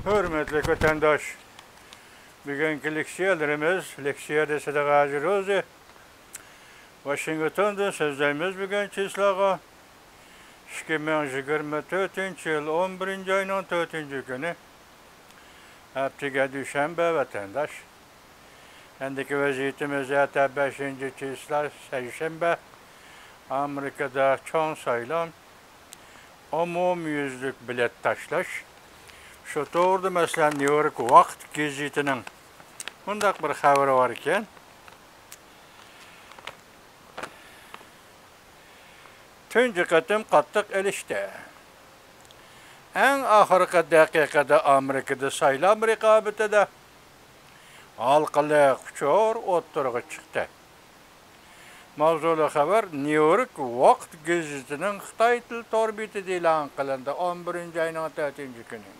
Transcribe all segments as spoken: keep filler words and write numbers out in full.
ھۆرمەتلىك ۋەتەنداش، بۈگۈنكى لېكسىيەلىرىمىز، لېكسىيە دېسە ھازىر ئۆزى، ۋاشىنگتوندىن سۆزلەيمىز بۈگۈن چىسلاغا. ئىككى مىڭ يىگىرمە تۆتىنچى يىل ئون بىرىنچى ئاينىڭ تۆتىنچى كۈنى، ھەپتىگە دۈشەنبە ۋەتەنداش. ئەندىكى ۋەزىيىتىمىز ئەتە بەشىنچى چىسلا سەيشەنبە، ئامېرىكىدا چوڭ سايلام، ئومۇميۈزلۈك بېلەت تاشلاش. شۇ توغرىدا، مەسىلەن، نيۇ يورك ۋاقىت گېزىتىنىڭ مۇنداق بىر خەۋىرى بار ئىكەن. تۇنجى قېتىم قاتتىق ئېلىشتى. ئەڭ ئاخىرقى دەقىقىدە ئامېرىكىدا سايلام رىقابىتىدە ھالقىلىق ئۇچۇر ئوتتۇرىغا چىقتى. ماۋزۇلۇق خەۋەر نيۇ يورك ۋاقىت گېزىتىنىڭ خىتاي تىل تور بېتىدە ئېلان قىلىندى، ئون بىرىنچى ئاينىڭ تۆتىنچى كۈنى.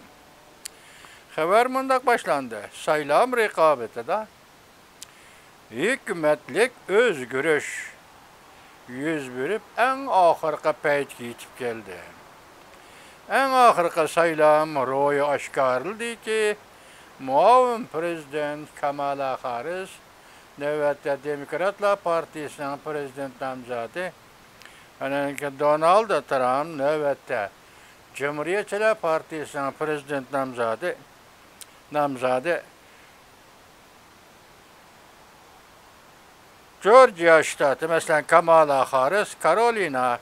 خەۋەر مۇنداق باشلاندى: سايلام رىقابىتىدە ھېكمەتلىك ئۆزگىرىش يۈز بېرىپ، ئەڭ ئاخىرقى پەيتكە يېتىپ كەلدى. ئەڭ ئاخىرقى سايلام رويى ئاشكارىلىدىكى، مۇئاۋىن پىرېزىدېنت كامالا خاررىس نۆۋەتتە دېموكراتلار پارتىيىسىنىڭ پىرېزىدېنت نامزاتى، ئاندىن كېيىن دونالد ترامپ نۆۋەتتە جۇمھۇرىيەتچىلەر پارتىيىسىنىڭ پىرېزىدېنت نامزاتى، نامزاتى، جورجىيا شتاتى، مەسىلەن، كامالا خاررىس كارولىنا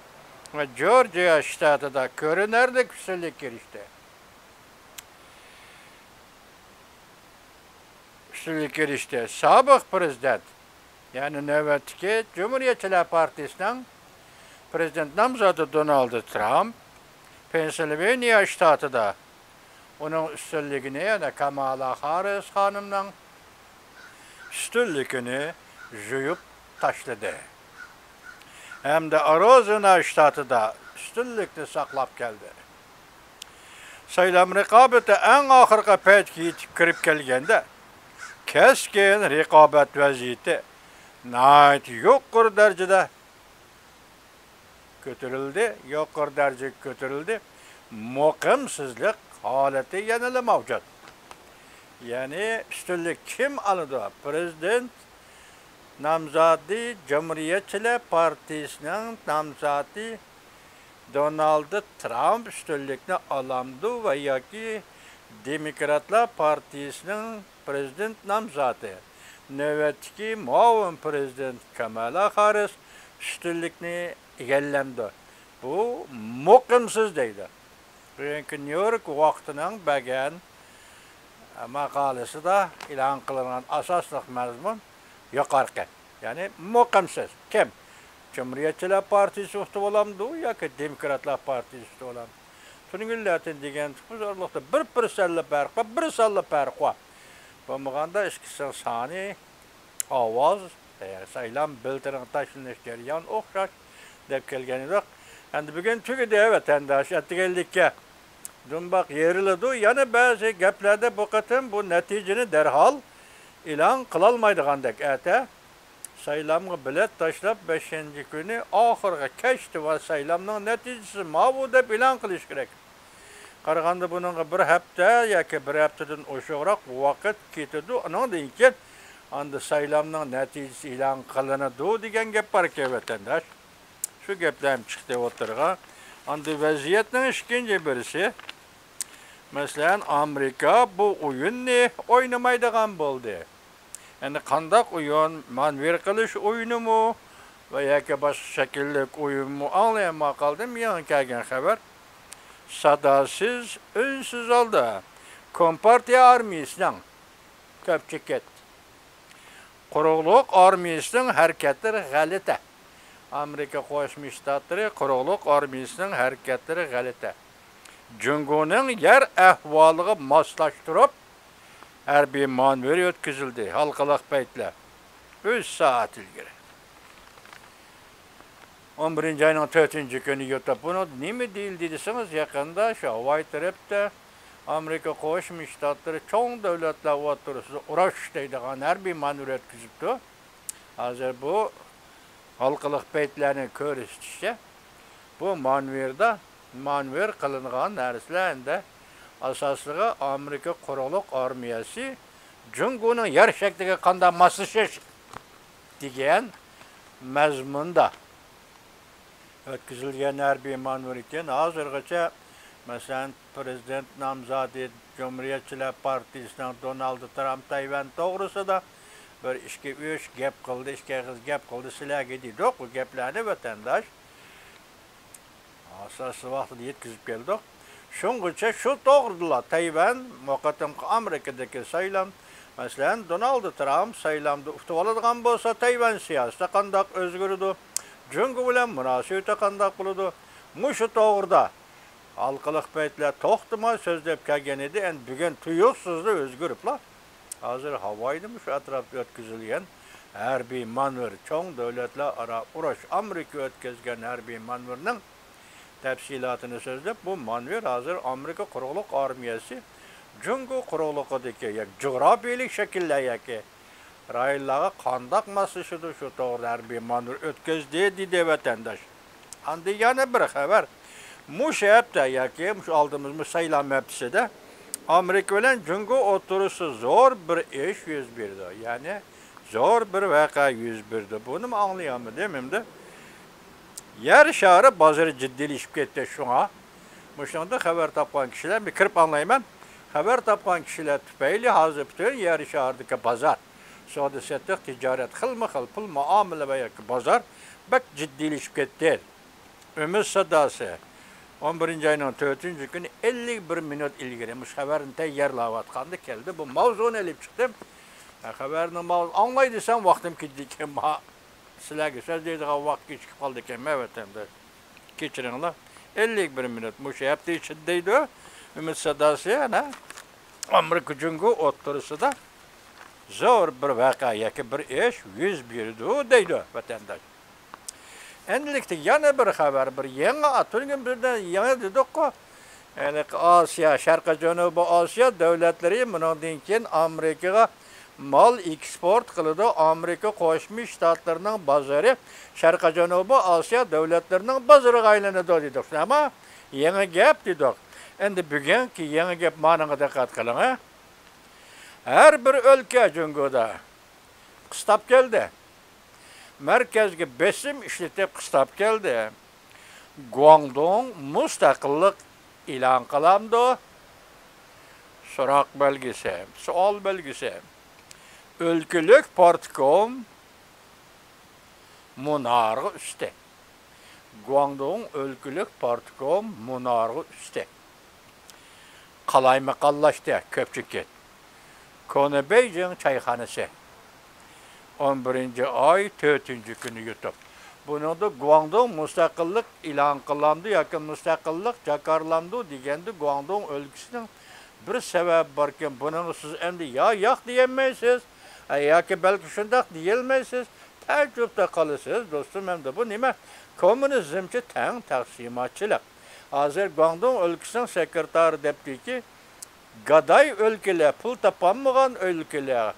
ۋە جورجىيا شتاتىدا كۆرۈنەرلىك ئۈستۈنلۈككە ئېرىشتى. ئۈستۈنلۈككە ئېرىشتى. سابىق پىرېزىدېنت، يەنى نۆۋەتتىكى جۇمھۇرىيەتچىلەر پارتىيىسىنىڭ پىرېزىدېنت نامزاتى دونالد ترامپ پېنسىلۋانىيە شتاتىدا ئۇنىڭ ئۈستۈنلۈكىنى، يەنى كامالا خاررىس خانىمنىڭ ئۈستۈنلۈكىنى يۇيۇپ تاشلىدى ھەمدە ئارىزونا شتاتىدا ئۈستۈنلۈكنى ساقلاپ كەلدى. سايلام رىقابىتى ئەڭ ئاخىرقى پەيتكە يېتىپ كىرىپ كەلگەندە، كەسكىن رىقابەت ۋەزىيىتى ناھايىتى يۇقىرى دەرىجىدە كۆتۈرۈلدى، يۇقىرى دەرىجىگە كۆتۈرۈلدى. مۇقىمسىزلىق ھالىتى يەنىلا مەۋجۇت. يەنى ئۈستۈنلۈك كىم ئالىدۇ؟ پىرېزىدېنت نامزاتى، جۇمھۇرىيەتچىلەر پارتىيىسىنىڭ نامزاتى دونالد ترامپ ئۈستۈنلۈكنى ئالامدۇ ۋە ياكى دېموكراتلار پارتىيىسىنىڭ پىرېزىدېنت نامزاتى، نۆۋەتتىكى مۇئاۋىن پىرېزىدېنت كامالا خاررىس ئۈستۈنلۈكنى ئىگىلەمدۇ؟ بۇ مۇقىمسىز دەيدۇ. بۈگۈنكى نيۇ يورك ۋاقتىنىڭ بەرگەن ماقالىسىدا ئېلان قىلىنغان ئاساسلىق مەزمۇن يۇقىرىقى. يەنى مۇقىمسىز. كىم؟ جۇمھۇرىيەتچىلەر پارتىيىسى ئۇتۇۋالامدۇ ياكى دېموكراتلار پارتىيىسى ئۇتۇۋالامدۇ؟ تۈنۈگۈنلەردىن دېگەن بۇ ئارىلىقتا بىر پىرسەنتلا پەرق بار، بىر سانلا پەرق بار. بولمىغاندا ئىككىسىنىڭ سانى، ئاۋاز، سايلام بېلىتىنىڭ تاشلىنىش جەريانى ئوخشاش دەپ كەلگەن ئىدۇق. ئەمدى بۈگۈن تۈگىدى، ۋەتەنداش، ئەتىگەنلىككە دۇمباق يېرىلىدۇ. يەنە بەزى گەپلەردە بۇ قېتىم بۇ نەتىجىنى دەرھال ئېلان قىلالمايدىغاندەك. ئەتە سايلامغا بېلەت تاشلاپ، بەشىنچى كۈنى ئاخىرقى كەچتە ۋە سايلامنىڭ نەتىجىسى ماۋۇ دەپ ئېلان قىلىش كېرەك. قارىغاندا بۇنىڭغا بىر ھەپتە ياكى بىر ھەپتىدىن ئوشۇقراق ۋاقىت كېتىدۇ. ئۇنىڭدىن كېيىن ئاندا سايلامنىڭ نەتىجىسى ئېلان قىلىنىدۇ دېگەن گەپ باركەن، ۋەتەنداش. شۇ گەپلەرمۇ چىقتى ئوتتۇرىغا. ئاندا ۋەزىيەتنىڭ ئىككىنچى بىرسى، مەسىلەن، ئامېرىكا بۇ ئويۇننى ئوينىمايدىغان بولدى. يەنى قانداق ئويۇن، مانېۋىر قىلىش ئويۇنىمۇ ۋە ياكى باشقا شەكىللىك ئويۇنمۇ ئاڭلىيالماي قالدىم. يېڭى كەلگەن خەۋەر، ساداسىز، ئۈنسىز ھالدا كومپارتىيە ئارمىيىسىنىڭ، كۆپچىكىت، قۇرۇقلۇق ئارمىيىسىنىڭ ھەرىكەتلىرى غەلىتە. ئامېرىكا قوشما شتاتلىرى قۇرۇقلۇق ئارمىيىسىنىڭ ھەرىكەتلىرى غەلىتە. جۇڭگونىڭ يەر ئەھۋالىغا ماسلاشتۇرۇپ، ھەربىي مانېۋىر ئۆتكۈزۈلدى. ھالقىلىق پەيتلەر. ئۈچ سائەت ئىلگىرى. ئون بىرىنچى ئاينىڭ تۆتىنچى كۈنى يۇتۇپ، بۇنىڭ نېمە دېيىلدى دېسىڭىز، يېقىندا شۇ ھاۋاي تەرەپتە ئامېرىكا قوشما شتاتلىرى چوڭ دۆلەتلەر ئوتتۇرىسىدا ئۇرۇش دەيدىغان ھەربىي مانېۋىر ئۆتكۈزۈپتۇ. ھازىر بۇ ھالقىلىق پەيتلەرنى كۆرسىتىشىچە، بۇ مانېۋىردا، مانېۋىر قىلىنغان نەرسىلەر ئەمدى ئاساسلىقى ئامېرىكا قۇرۇقلۇق ئارمىيەسى جۇڭگونىڭ يەر شەكلىگە قانداق ماسلىشىش دېگەن مەزمۇندا ئۆتكۈزۈلگەن ھەربىي مانېۋىردىن ھازىرغىچە، مەسىلەن، پىرېزىدېنت نامزاتى جۇمھۇرىيەتچىلەر پارتىيىسىنىڭ دونالد ترامپ تەيۋەن توغرىسىدا بىر ئىككى ئۈچ گەپ قىلدى، ئىككى ئېغىز گەپ قىلدى سىلەرگە دېدۇق، بۇ گەپلەرنى ۋەتەنداش ئاساسلىق ۋاقتىدا يەتكۈزۈپ كەلدۇق. شۇڭغىچە شۇ توغرىدىلا تەيۋەن بۇ قېتىمقى ئامېرىكىدىكى سايلام، مەسىلەن، دونالد ترامپ سايلامدا ئۇتۇۋالىدىغان بولسا، تەيۋەن سىياسىتى قانداق ئۆزگىرىدۇ؟ جۇڭگو بىلەن مۇناسىۋىتى قانداق بولىدۇ؟ مۇشۇ توغرىدا ھالقىلىق پەيتلەر توختىماي سۆزلەپ كەلگەن ئىدى. ئەمدى بۈگۈن تۇيۇقسىزلا ئۆزگىرىپلا، ھازىر ھاۋايدا مۇشۇ ئەتراپتا ئۆتكۈزۈلگەن ھەربىي مانېۋىر، چوڭ دۆلەتلەر ئارا ئۇرۇش، ئامېرىكا ئۆتكۈزگەن ھەربىي مانېۋىرنىڭ تەپسىلاتىنى سۆزلەپ، بۇ مانېۋىر ھازىر ئامېرىكا قۇرۇقلۇق ئارمىيەسى جۇڭگو قۇرۇقلۇقىدىكى ياكى جۇغراپىيەلىك شەكىللەر ياكى رايونلارغا قانداق ماسلىشىدۇ، شۇ توغرىدا ھەربىي مانېۋىر ئۆتكۈزدى، دېدى ۋەتەنداش. ئاندىن يەنە بىر خەۋەر. مۇشۇ ھەپتە ياكى مۇشۇ ئالدىمىز مۇشۇ سايلام ھەپتىسىدە ئامېرىكا بىلەن جۇڭگو ئوتتۇرىسىدا زور بىر ئىش يۈز بېرىدۇ. يەنى زور بىر ۋەقە يۈز بېرىدۇ. بۇنىمۇ ئاڭلىيالمىدىم ئەمدى. يەر شارى بازىرى جىددىيلىشىپ كەتتى شۇڭا. مۇشۇنىڭدا خەۋەر تاپقان كىشىلەر بىر كىرىپ ئاڭلايمەن. خەۋەر تاپقان كىشىلەر تۈپەيلى ھازىر پۈتۈن يەر شارىدىكى بازار، سودا سېتىق، تىجارەت، خىلمۇ خىل پۇل مۇئامىلە ۋە ياكى بازار بەك جىددىيلىشىپ كەتتى. ئۈمىد ساداسى ئون بىرىنچى ئاينىڭ تۆتىنچى كۈنى ئەللىك بىر مىنۇت ئىلگىرى مۇشۇ خەۋەرنى تەييارلاۋاتقاندا كەلدى. بۇ ماۋزۇنى ئېلىپ چىقتىم. ھە، خەۋەرنىڭ ماۋزۇ ئاڭلاي دېسەم ۋاقتىم كېتىدىكەن. ما سىلەرگە سۆزلەيدىغان ۋاقىت كېچىكىپ قالدىكەن، مەن ۋەتەندە. كېچىرىڭلار. ئەللىك بىر مىنۇت مۇشۇ ھەپتە ئىچىدە دەيدۇ ئۈمىد ساداسى، ئەنە ئامېرىكا جۇڭگو ئوتتۇرىسىدا زور بىر ۋەقە ياكى بىر ئىش يۈز بېرىدۇ دەيدۇ ۋەتەنداش. ئەمدىلىكتە يەنە بىر خەۋەر، بىر يېڭى ئاتۇلگىن بىردەن يېڭى دېدۇققۇ. ھېلىقى ئاسىيا، شەرقىي جەنۇبىي ئاسىيا دۆلەتلىرى بۇنىڭدىن كېيىن ئامېرىكىغا مال ئېكسپورت قىلىدۇ. ئامېرىكا قوشما شتاتلىرىنىڭ بازىرى شەرقىي جەنۇبىي ئاسىيا دۆلەتلىرىنىڭ بازىرىغا ئايلىنىدۇ دېدۇق. ئەمما يېڭى گەپ دېدۇق. ئەمدى بۈگۈنكى يېڭى گەپ مانىڭغا دىققەت قىلىڭ، ھە. ھەر بىر ئۆلكە جۇڭگودا قىستاپ كەلدى. مەركەزگە بېسىم ئىشلىتىپ قىستاپ كەلدى. گۇاڭدۇڭ مۇستەقىللىق ئېلان قىلامدۇ؟ سوراق بەلگىسى، سوئال بەلگىسى. ئۆلكىلىك پارتكوم مۇنارغا ئۈستى. گۇاڭدۇڭ ئۆلكىلىك پارتكوم مۇنارغا ئۈستى. قالايمىقانلاشتى كۆپچىكىت. كونا بېيجىڭ چايخانىسى. ئون بىرىنچى ئاي تۆتىنچى كۈنى يۇتۇپ. بۇنىڭدا گۇاڭدۇڭ مۇستەقىللىق ئېلان قىلامدۇ ياكى مۇستەقىللىق جاكارلامدۇ دېگەندە گۇاڭدۇڭ ئۆلكىسىنىڭ بىر سەۋەبى باركەن. بۇنىڭغا سىز ئەمدى يا ياق دېيەلمەيسىز، ياكى بەلكى شۇنداق دېيەلمەيسىز. تەئەججۈپتە قالىسىز، دوستۇم، ئەمدى بۇ نېمە؟ كوممۇنىزمچە تەڭ تەقسىماتچىلىق. ھازىر گۇاڭدۇڭ ئۆلكىسىنىڭ سېكرېتارى دەپتىكى، گاداي ئۆلكىلەر، پۇل تاپالمىغان ئۆلكىلەر،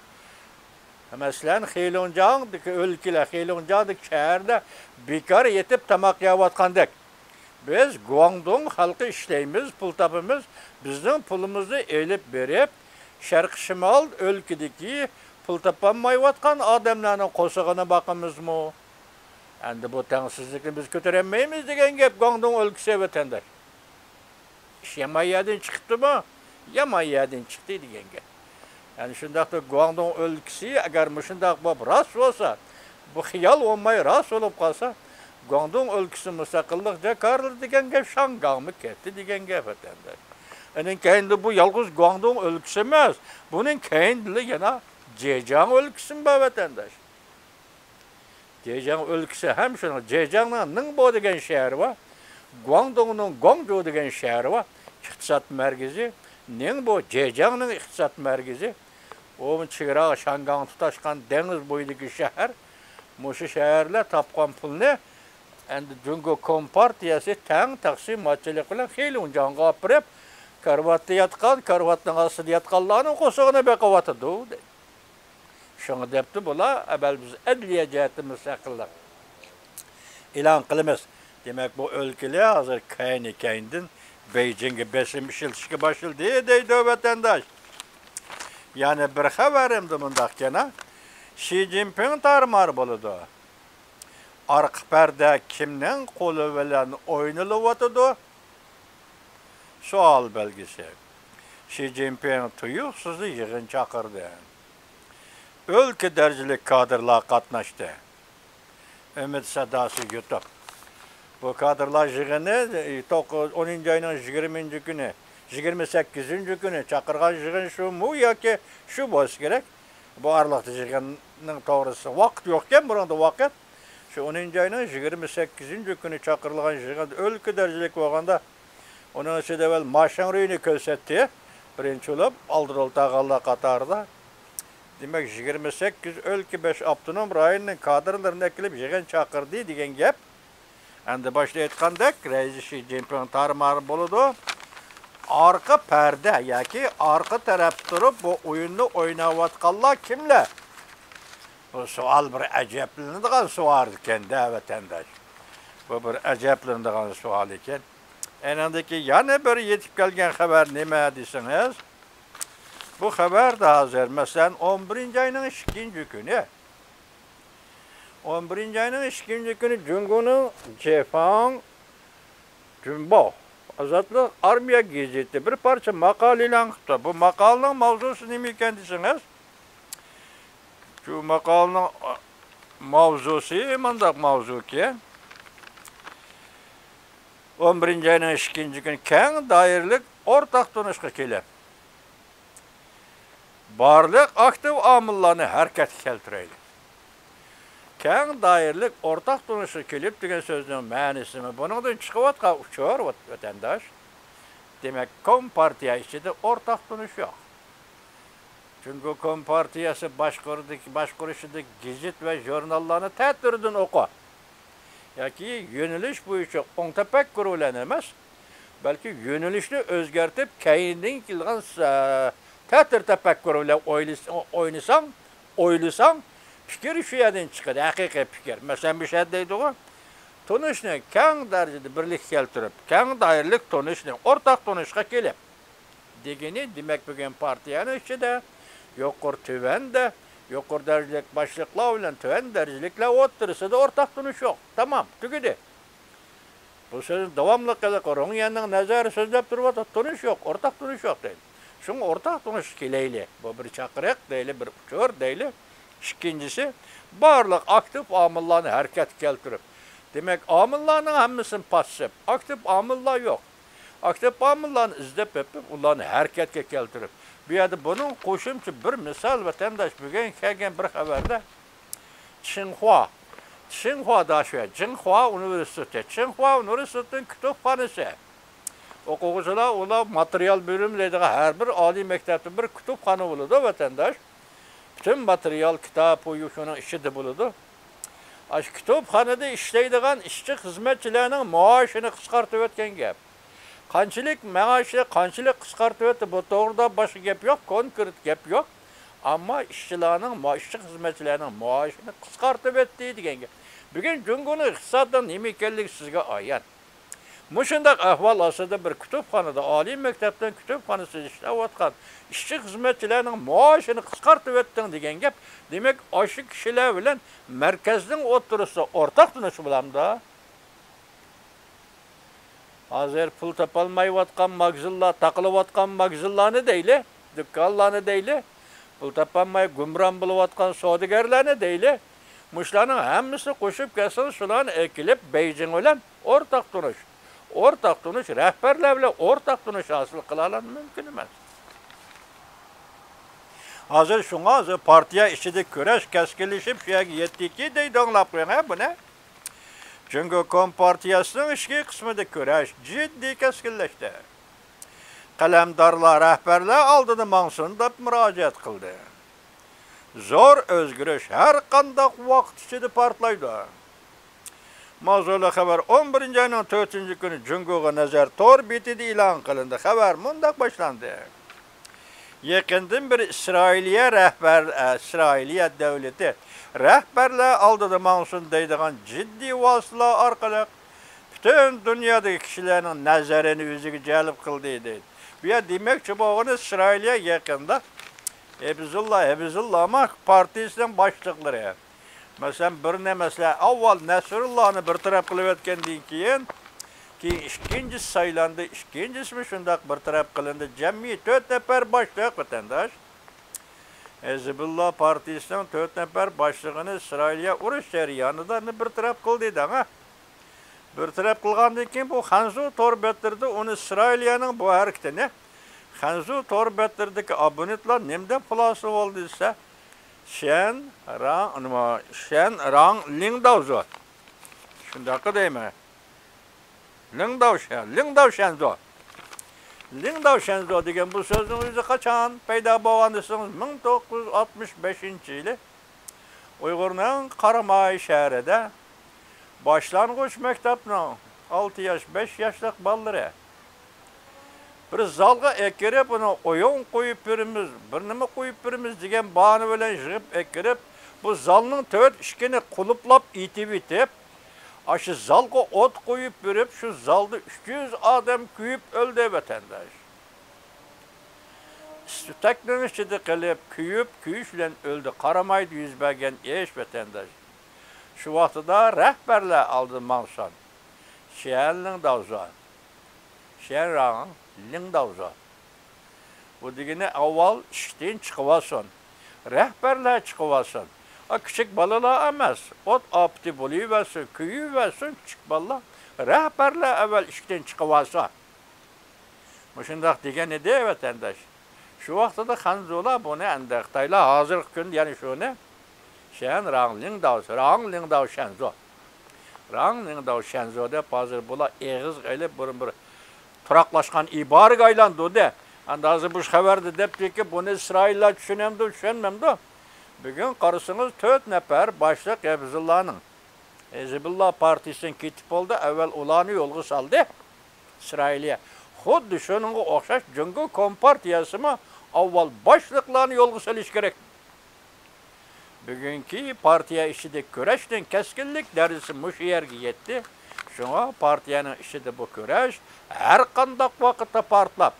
مەسىلەن، خېلۇڭجياڭدىكى ئۆلكىلەر، خېلۇڭجياڭدىكى شەھەردە بىكار يېتىپ تاماق يەۋاتقاندەك. بىز گۇاڭدۇڭ خەلقى ئىشلەيمىز، پۇل تاپىمىز، بىزنىڭ پۇلىمىزنى ئېلىپ بېرىپ، شەرقىي شىمال ئۆلكىدىكى پۇل تاپالمايۋاتقان ئادەملەرنىڭ قورسىقىنى باقىمىزمۇ؟ ئەمدى بۇ تەڭسىزلىكنى بىز كۆتۈرەلمەيمىز دېگەن گەپ گۇاڭدۇڭ ئۆلكىسى ۋەتەنداش. ئىش يامان يەردىن چىقىپتىمۇ؟ يامان يەردىن چىقتى دېگەن گەپ. يەنى شۇنداقتا گۇاڭدۇڭ ئۆلكىسى ئەگەر مۇشۇنداق بولۇپ راست بولسا، بۇ خىيال بولماي راست بولۇپ قالسا، گۇاڭدۇڭ ئۆلكىسى مۇستەقىللىق جاكارلىدى دېگەن گەپ، شاڭگاڭمۇ كەتتى دېگەن گەپ ۋەتەنداش. ئۇنىڭ كەينىدە بۇ يالغۇز گۇاڭدۇڭ ئۆلكىسى ئەمەس، بۇنىڭ كەينىدىلا يەنە جېجياڭ ئۆلكىسىمۇ بار ۋەتەنداش. جېجياڭ ئۆلكىسى ھەم شۇنىڭ، جېجياڭنىڭ نىڭبو دېگەن شەھىرى بار، گۇاڭدۇڭنىڭ گۇاڭجۇ دېگەن شەھىرى بار، ئىقتىساد مەركىزى. نىڭبو جېجياڭنىڭ ئىقتىساد مەركىزى. ئۇ چېگرا شاڭگاڭ تۇتاشقان دېڭىز بويىدىكى شەھەر. مۇشۇ شەھەرلەر تاپقان پۇلنى ئەمدى جۇڭگو كومپارتىيەسى تەڭ تەقسىماتچىلىق بىلەن خېلۇڭجياڭغا ئاپىرىپ، كارىۋاتتا ياتقان، كارىۋاتنىڭ ئاستىدا ياتقانلارنىڭ قورسىقىنى بېقىۋاتىدۇ، دەيدۇ. شۇڭا دەپتۇ بۇلار، ئەۋۋەل بىز ئەدلىيە جەھەتتىن مۇستەقىللىق ئېلان قىلىمىز. دېمەك، بۇ ئۆلكىلەر ھازىر كەينى-كەينىدىن بېيجىڭغا بېسىم ئىشلىتىشكە باشلىدى، دەيدۇ ۋەتەنداش. يەنە بىر خەۋىرىمدە مۇنداقكەن، شى جىنپىڭ تارمار بولىدۇ. ئارقا پەردە كىمنىڭ قولى بىلەن ئوينىلىۋاتىدۇ؟ سوئال بەلگىسى. شى جىنپىڭ تۇيۇقسىزلا يىغىن چاقىردى. ئۆلكە دەرىجىلىك كادىرلار قاتناشتى. ئۈمىد ساداسى يۇتۇپ. بۇ كادىرلار يىغىنى، ئى، توققۇز، ئونىنچى ئاينىڭ يىگىرمىنچى كۈنى، يىگىرمە سەككىزىنچى كۈنى چاقىرغان يىغىن شۇمۇ ياكى شۇ بولسا كېرەك؟ بۇ ئارىلىقتا يىغىننىڭ توغرىسى ۋاقىت يوقكەن، بۇنىڭدا ۋاقىت. شۇ ئونىنچى ئاينىڭ يىگىرمە سەككىزىنچى كۈنى چاقىرىلغان يىغىن ئۆلكە دەرىجىلىك بولغاندا، ئۇنىڭ ئىچىدە ئەۋۋەل ماشىڭرۈينى كۆرسەتتى، بىرىنچى بولۇپ، ئالدىدا ئولتۇرغانلار قاتارىدا. دېمەك، يىگىرمە سەككىز ئۆلكە، بەش ئاپتونوم رايوننىڭ كادىرلىرىنى ئەكېلىپ يىغىن چاقىردى دېگەن گەپ. ئەمدى باشتا ئېيتقاندەك، رەئىس شى جىنپىڭ تارمار بولىدۇ. ئارقا پەردە ياكى ئارقا تەرەپتە تۇرۇپ بۇ ئويۇننى ئويناۋاتقانلار كىملەر؟ بۇ سوئال بىر ئەجەبلىنىدىغان سوئال ئىكەن-دە، ۋەتەنداش. بۇ بىر ئەجەبلىنىدىغان سوئال ئىكەن. ئېنىڭدىكى يەنە بىر يېتىپ كەلگەن خەۋەر نېمە دېسىڭىز، بۇ خەۋەردە ھازىر، مەسىلەن، ئون بىرىنچى ئاينىڭ ئىككىنچى كۈنى، ئون بىرىنچى ئاينىڭ ئىككىنچى كۈنى جۇڭگونىڭ جېفاڭ جۇنبو ئازادلىق ئارمىيە گېزىتى بىر پارچە ماقالە ئېلان قىپتۇ. بۇ ماقالىنىڭ ماۋزۇسى نېمە ئىكەن دېسىڭىز، شۇ ماقالىنىڭ، ئا، ماۋزۇسى مۇنداق ماۋزۇكەن، ئون بىرىنچى ئاينىڭ ئىككىنچى كۈنى كەڭ دائىرىلىك ئورتاق تونۇشقا كېلىپ، بارلىق ئاكتىپ ئامىللارنى ھەرىكەتكە كەلتۈرەيلى. كەڭ دائىرىلىك ئورتاق تونۇشقا كېلىپ دېگەن سۆزنىڭ مەنىسىمۇ بۇنىڭدىن چىقىۋاتقان ئۇچۇر، ۋەت-، ۋەتەنداش. دېمەك، كومپارتىيە ئىچىدە ئورتاق تونۇش يوق. جۇڭگو كومپارتىيەسى باشقۇرىدىكى، باشقۇرۇشىدىكى گېزىت ۋە ژۇرناللارنى تەتۈردىن ئوقۇ. ياكى يۆنىلىش بويىچە ئوڭ تەپەككۇر بىلەن ئەمەس، بەلكى يۆنىلىشنى ئۆزگەرتىپ، كەينىدىن كېلىدىغان س-، تەتۈر تەپەككۇر بىلەن ئويلىس-، ئوينىساڭ، ئويلىساڭ، پىكىر شۇ يەردىن چىقىدۇ، ھەقىقىي پىكىر. مەسىلەن، مۇشۇ يەردە دەيدىغۇ، تونۇشنى كەڭ دەرىجىدە بىرلىككە كەلتۈرۈپ، كەڭ دائىرىلىك تونۇشنى، ئورتاق تونۇشقا كېلىپ، دېگىنى، دېمەك، بۈگۈن پارتىيەنىڭ ئىچىدە يۇقىرى، تۆۋەندە، يۇقىرى دەرىجىلىك باشلىقلار بىلەن تۆۋەن دەرىجىلىكلەر ئوتتۇرىسىدا ئورتاق تونۇش يوق. تامام، تۈگىدى. بۇ سۆزنى داۋاملىق ھېلىقى روڭيەننىڭ نەزەرى سۆزلەپ تۇرۇۋاتىدۇ، تونۇش يوق، ئورتاق تونۇش يوق دەيدۇ. شۇڭا ئورتاق تونۇشقا كېلەيلى. بۇ بىر چاقىرىق دەيلى، بىر ئۇچۇر دەيلى. ئىككىنچىسى، بارلىق ئاكتىپ ئامىللارنى ھەرىكەتكە كەلتۈرۈپ. دېمەك، ئامىللارنىڭ ھەممىسىنى پاسسىپ، ئاكتىپ ئامىللار يوق. ئاكتىپ ئامىللارنى ئىزدەپ تېپىپ، ئۇلارنى ھەرىكەتكە كەلتۈرۈپ. بۇ يەردە بۇنىڭ قوشۇمچە بىر مىسال، ۋەتەنداش، بۈگۈن كەلگەن بىر خەۋەردە چىڭخۇا، چىڭخۇا داشۈ، جىڭخۇا ئۇنىۋېرسىتېتى، چىڭخۇا ئۇنىۋېرسىتېتىنىڭ كۇتۇپخانىسى. ئوقۇغۇچىلار، ئۇلار ماتېرىيال بۆلۈمى دەيدىغان ھەر بىر ئالىي مەكتەپتە بىر كۇتۇپخانا بولىدۇ، ۋەتەنداش. پۈتۈن ماتېرىيال، كىتاب، ئۇ شۇنىڭ ئىچىدە بولىدۇ. ئاشۇ كۇتۇپخانىدا ئىشلەيدىغان ئىشچى خىزمەتچىلەرنىڭ مائاشىنى قىسقارتىۋەتكەن گەپ. قانچىلىك مائاشنى قانچىلىك قىسقارتىۋەتتى، بۇ توغرىدا باشقا گەپ يوق، كونكرېت گەپ يوق. ئەمما ئىشچىلارنىڭ ما-، ئىشچى خىزمەتچىلەرنىڭ مائاشىنى قىسقارتىۋەتتى دېگەن گەپ. بۈگۈن جۇڭگونىڭ ئىقتىسادىنىڭ نېمە ئىكەنلىكى سىزگە ئايان. مۇشۇنداق ئەھۋال ئاستىدا بىر كۇتۇپخانىدا، ئالىي مەكتەپنىڭ كۇتۇپخانىسىدا ئىشلەۋاتقان ئىشچى خىزمەتچىلەرنىڭ مائاشىنى قىسقارتىۋەتتىڭ دېگەن گەپ. دېمەك، ئاشۇ كىشىلەر بىلەن مەركەزنىڭ ئوتتۇرىسىدا ئورتاق تونۇش بولامدا؟ ھازىر پۇل تاپالمايۋاتقان ماگىزىنلار، تاقىلىۋاتقان ماگىزىنلارنى دەيلى، دۇكانلارنى دەيلى، پۇل تاپالماي گۇمران بولۇۋاتقان سودىگەرلەرنى دەيلى. مۇشۇلارنىڭ ھەممىسىنى قوشۇپ كەلسىڭىز، شۇلارنى ئەكېلىپ بېيجىڭ بىلەن ئورتاق تونۇش، ئورتاق تونۇش، رەھبەرلەر بىلەن ئورتاق تونۇش ھاسىل قىلالام مۇمكىن ئەمەس. ھازىر شۇڭا ھازىر پارتىيە ئىچىدە كۈرەش كەسكىنلىشىپ شۇ يەرگە يەتتىكى دەيدۇ، ئاڭلاپ قويۇڭ ھە بۇنى. جۇڭگو كومپارتىيەسىنىڭ ئىچكى قىسمىدا كۈرەش جىددىي كەسكىنلەشتى. قەلەمدارلار رەھبەرلەر ئالدىدا ماڭسۇن دەپ مۇراجىئەت قىلدى. زور ئۆزگىرىش ھەر قانداق ۋاقىت ئىچىدە پارتلايدۇ. ماۋزۇلۇق خەۋەر ئون بىرىنچى ئاينىڭ تۆتىنچى كۈنى جۇڭگوغا نەزەر تور بېتىدە ئېلان قىلىندى. خەۋەر مۇنداق باشلاندى. يېقىندىن بېرى ئىسرائىلىيە رەھبەر، ئە، ئىسرائىلىيە دۆلىتى رەھبەرلەر ئالدىدا ماڭسۇن دەيدىغان جىددىي ۋاسىتىلەر ئارقىلىق پۈتۈن دۇنيادىكى كىشىلەرنىڭ نەزىرىنى ئۆزىگە جەلپ قىلدى، دەيدۇ. بۇ يەر دېمەكچى بولغىنى ئىسرائىلىيە يېقىندا ھېپىزۇللا، ھېپىزۇللا ما پارتىيىسىنىڭ باشلىقلىرى. مەسىلەن، بىرنى، مەسىلەن، ئاۋۋال نەسرۇللانى بىر تەرەپ قىلىۋەتكەندىن كېيىن، كېيىن ئىككىنچىسى سايلاندى، ئىككىنچىسىمۇ شۇنداق بىر تەرەپ قىلىندى. جەمئىي تۆت نەپەر باشلىق، ۋەتەنداش. ھېزبۇللا پارتىيىسىنىڭ تۆت نەپەر باشلىقىنى ئىسرائىلىيە ئۇرۇش جەريانىدا بىر تەرەپ قىلدى دەڭە. بىر تەرەپ قىلغاندىن كېيىن، بۇ خەنزۇ تور بەتلىرىدە ئۇنى ئىسرائىلىيەنىڭ بۇ ھەرىكىتىنى خەنزۇ تور بەتلىرىدىكى ئابونېنتلار نېمە دەپ خۇلاسە بولدى دېسە، شيەن راڭ، نېمە، شيەن راڭ لىڭداۋزۇ. شۇنداققۇ دەيمەن. لىڭداۋشيەن، لىڭداۋشيەنزۇ. لىڭداۋشيەنزۇ دېگەن بۇ سۆزنىڭ ئۆزى قاچان پەيدا بولغان دېسىڭىز، مىڭ توققۇز يۈز ئاتمىش بەشىنچى يىلى ئۇيغۇرنىڭ قاراماي شەھىرىدە باشلانغۇچ مەكتەپنىڭ ئالتە ياش، بەش ياشلىق بالىلىرى بىر زالغا ئەكىرىپ، ئۇنى ئويۇن قويۇپ بېرىمىز، بىر نېمە قويۇپ بېرىمىز دېگەن باھانە بىلەن يىغىپ ئەكىرىپ، بۇ زالنىڭ تۆت ئىشىكىنى قۇلۇپلاپ ئېتىۋېتىپ، ئاشۇ زالغا ئوت قويۇپ بېرىپ، شۇ زالدا ئۈچ يۈز ئادەم كۆيۈپ ئۆلدى، ۋەتەنداش. ئىس-، تۈتەكنىڭ ئىچىدە قېلىپ، كۆيۈپ، كۆيۈش بىلەن ئۆلدى. قارامايدا يۈز بەرگەن ئىش، ۋەتەنداش. شۇ ۋاقتىدا رەھبەرلەر ئالدىن ماڭسۇن. شيەن لىڭداۋزۇ. شيەن راڭ لىڭداۋزۇ. بۇ دېگىنى ئاۋۋال ئىشىكتىن چىقىۋالسۇن. رەھبەرلەر چىقىۋالسۇن. ئا، كىچىك بالىلار ئەمەس. ئوت ئاپىتى بولۇۋەرسۇن، كۆيۈۋەرسۇن كىچىك بالىلار. رەھبەرلەر ئەۋۋەل ئىشىكتىن چىقىۋالسا. مۇشۇنداق دېگەن ئىدى، ۋەتەنداش. شۇ ۋاقتىدا خەنزۇلار بۇنى ئەندى، خىتايلار ھازىرقى كۈندە يەنە شۇنى شيەن راڭ لىڭداۋ، راڭ لىڭداۋ شيەنزۇ. راڭ لىڭداۋ شيەنزۇ دەپ ھازىر بۇلار ئېغىزغا ئېلىپ بۇرۇن بىر تۇراقلاشقان ئىبارىگە ئايلاندۇردى. ئەندى ھازىر بۇ خەۋەردە دەپتىكى، بۇنى ئىسرائىللار چۈشىنەمدۇ، چۈشەنمەمدۇ؟ بۈگۈن قارىسىڭىز، تۆت نەپەر باشلىق ھېزبۇللانىڭ، ھېزبۇللا پارتىيىسىدىن كېتىپ بولدى، ئەۋۋەل ئۇلارنى يولغا سالدى ئىسرائىلىيە. خۇددى شۇنىڭغا ئوخشاش جۇڭگو كومپارتىيەسىمۇ ئاۋۋال باشلىقلارنى يولغا سېلىش كېرەك. بۈگۈنكى پارتىيە ئىچىدىكى كۈرەشنىڭ كەسكىنلىك دەرىجىسى مۇشۇ يەرگە يەتتى. شۇڭا پارتىيەنىڭ ئىچىدە بۇ كۈرەش ھەر قانداق ۋاقىتتا پارتلاپ،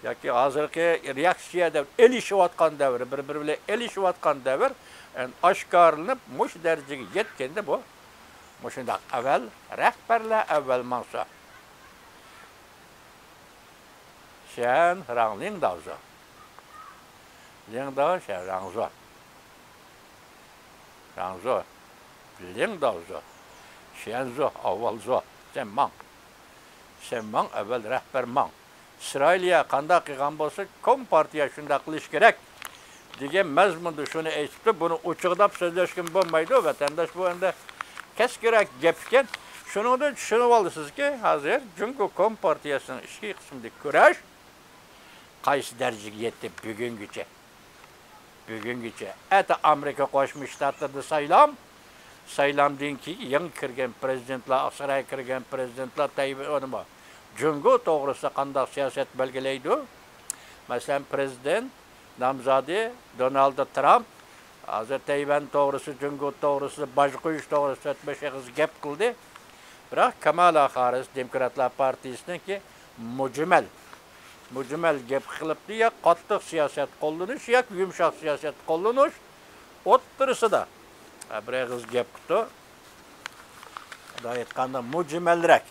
ياكى ھازىرقى رېئاكسىيە دەۋر، ئېلىشىۋاتقان دەۋر، بىر-بىرى بىلەن ئېلىشىۋاتقان دەۋر، ئەن، ئاشكارىلىنىپ، مۇشۇ دەرىجىگە يەتكەندە بۇ، مۇشۇنداق ئەۋۋەل رەھبەرلەر ئەۋۋەل ماڭسا. شيەن راڭ لىڭداۋزۇ. لىڭداۋ شيەن راڭزۇ. راڭزۇ. لىڭداۋزۇ. شيەنزۇ، ئاۋۋالزۇ. سەن ماڭ. سەن ماڭ، ئەۋۋەل رەھبەر ماڭ. ئىسرائىلىيە قانداق قىلغان بولسا، كومپارتىيە شۇنداق قىلىش كېرەك، دېگەن مەزمۇندا شۇنى ئېيتىپتۇ. بۇنى ئوچۇقلاپ سۆزلەشكىمۇ بولمايدۇ، ۋەتەنداش، بۇ ئەمدى كەسكىنرەك گەپ ئىكەن. شۇنىڭدىن چۈشىنىۋالىسىزكى، ھازىر جۇڭگو كومپارتىيەسىنىڭ ئىچكى قىسمىدىكى كۈرەش قايسى دەرىجىگە يەتتى بۈگۈنگىچە. بۈگۈنگىچە. ئەتە ئامېرىكا قوشما شتاتلىرىدا سايلام. سايلامدىن كېيىن يېڭى كىرگەن پىرېزىدېنتلار، ئاقسارايغا كىرگەن پىرېزىدېنتلار تەيۋەن، جۇڭگو توغرىسىدا قانداق سىياسەت بەلگىلەيدۇ؟ مەسىلەن، پىرېزىدېنت نامزادى دونالد ترامپ ھازىر تەيۋەن توغرىسى، جۇڭگو توغرىسى، باج قويۇش توغرىسىدا تۆت-بەش ئېغىز گەپ قىلدى. بىراق كامالا خاررىس، دېموكراتلار پارتىيىسىنىڭكى مۇجمەل، مۇجمەل گەپ قىلىپتۇ، يا قاتتىق سىياسەت قوللىنىش، ياكى يۇمشاق سىياسەت قوللىنىش ئوتتۇرىسىدا بىر ئېغىز گەپ قىپتۇ. ئۇنداق ئېيتقاندا مۇجمەلرەك.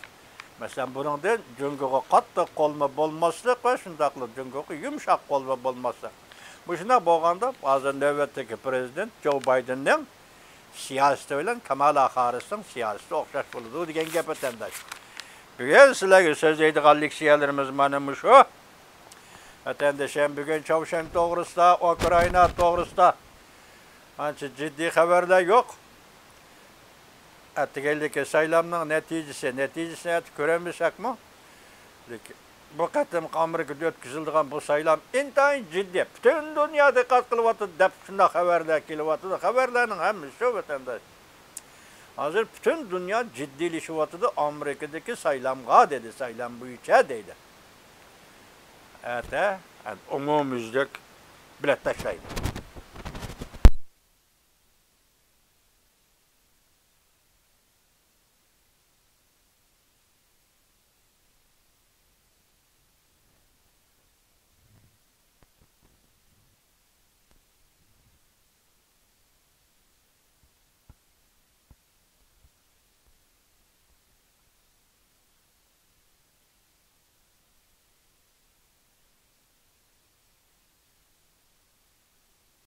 مەسىلەن، بۇنىڭدىن جۇڭگوغا قاتتىق قولمۇ بولماسلىق ۋە شۇنداقلا جۇڭگوغا يۇمشاق قولمۇ بولماسلىق. مۇشۇنداق بولغاندا، ھازىر نۆۋەتتىكى پىرېزىدېنت جو بايدېننىڭ سىياسىتى بىلەن كامالا خاررىسنىڭ سىياسىتى ئوخشاش بولىدۇ دېگەن گەپ، ۋەتەنداش. بۈگۈن سىلەرگە سۆزلەيدىغان لېكسىيەلىرىمىز مانا مۇشۇ. ۋەتەندىشىم، بۈگۈن چاۋشيەن توغرىسىدا، ئۇكرائىنا توغرىسىدا ئانچە جىددىي خەۋەرلەر يوق. ئەتىگەنلىكى سايلامنىڭ نەتىجىسى، نەتىجىسىنى ئەتە كۆرەلمىسەكمۇ، لېكىن بۇ قېتىمقى ئامېرىكىدا ئۆتكۈزۈلىدىغان بۇ سايلام ئىنتايىن جىددىي، پۈتۈن دۇنيا دىققەت قىلىۋاتىدۇ دەپ شۇنداق خەۋەرلەر كېلىۋاتىدۇ. خەۋەرلەرنىڭ ھەممىسى شۇ، ۋەتەنداش. ھازىر پۈتۈن دۇنيا جىددىيلىشىۋاتىدۇ ئامېرىكىدىكى سايلامغا دېدى، سايلام بويىچە دەيدۇ. ئەتە ئومۇميۈزلۈك بېلەت تاشلايدۇ.